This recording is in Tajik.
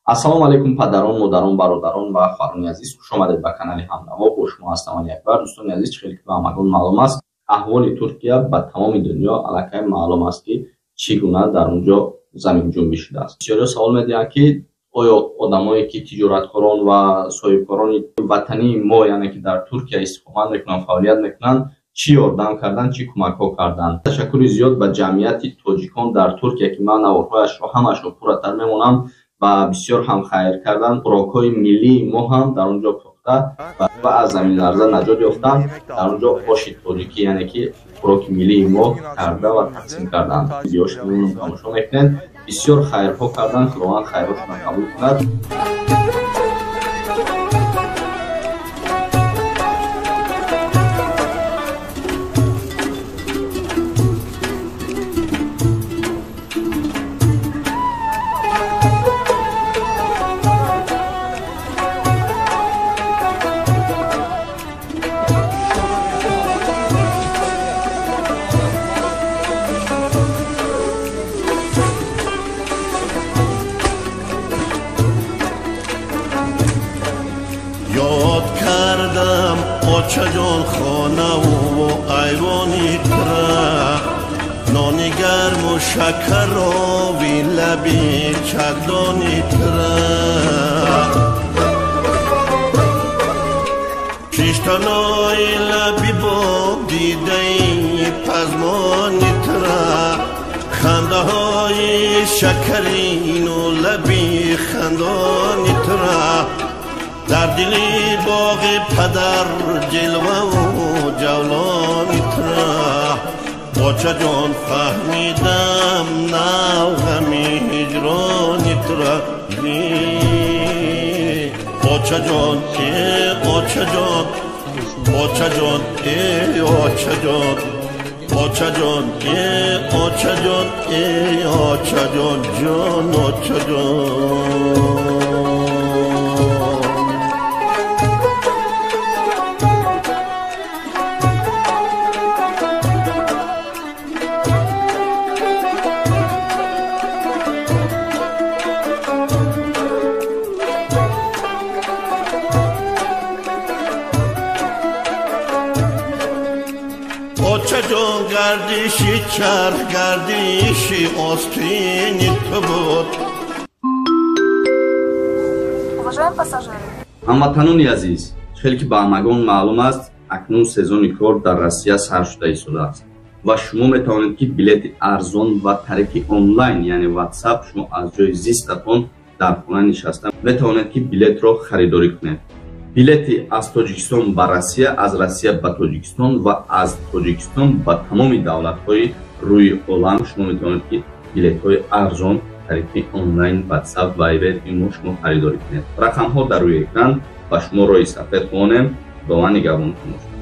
Ассалому алайкум падарон, модарон, бародарон ва хоҳарони азиз. Хуш омадед ба канали Ҳамнаво. Бо шумо ҳастам Али Акбар. Дӯстони азиз, хеле ки ба ҳамагон маълум аст, аҳволи Туркия ба тамоми дунё аллакай маълум аст, ки чӣ гуна дар он ҷо заминҷунбӣ шудааст. Бисёриҳо савол медиҳанд, ки оё одамое ки тиҷораткорон ва соҳибкорони ватании мо, яъне ки дар Туркия истиқомат мекунанд, фаъолият мекунанд, чӣ ёрдам карданд, чӣ кӯмакҳо карданд. Ташаккури зиёд ба ҷамъияти тоҷикон дар Туркия, ки ман наворҳояшро ҳамашро пурратар мемонам ва бисёр ҳам хайр карданд. Хӯрокҳои миллии мо ҳам дар он ҷо пухта ва аз заминларза наҷот ёфтанд. Дар он ҷо оши тоҷикӣ, яъне ки хӯроки миллии мо карда ва тақсим карданд. Видеошро тамошо мекунед. Бисёр хайрҳо карданд. Худованд хайрҳошонро қабул кунад. Ёд кардам очаҷон хонаву айвони тра, нони гарму шакарови лаби чагдони тра, шиштанои лаби боб дидаи пазмони тра, хандаҳои шакарину лаби хандони тра, дар дили боғи падар ҷилваву ҷавлони тра. Очаҷон, фаҳмидам нав ғами ҳиҷрони тра. Очаҷон, э очаҷон, очаҷон, э очаҷон, очаҷон, э очаҷон, э очаҷон, ҷон очаҷон. Очаҷон, гардиши чарх, гардиши остини ту буд. Уважаемые пассажиры, Ҳамватанони азиз, хеле ки ба ҳамагон маълум аст, акнун сезони кор дар Россия сар шуда истодааст ва шумо метавонед, ки билети арзон ва тариқи онлайн, яъне WhatsApp, шумо аз ҷои зистатон дар хона нишаста метавонед, ки билетро харидорӣ кунед. Билети аз Тоҷикистон ба Россия, аз Россия ба Тоҷикистон ва аз Тоҷикистон ба тамоми давлатҳои рӯи олам шумо метавонед, ки билетҳои арзон тариқи онлайн, WhatsApp, Viber, имо шумо харидорӣ кунед. Рақамҳо дар рӯи экран. Ба шумо роҳи сафед хонем. Худованд нигаҳбонатон бошад.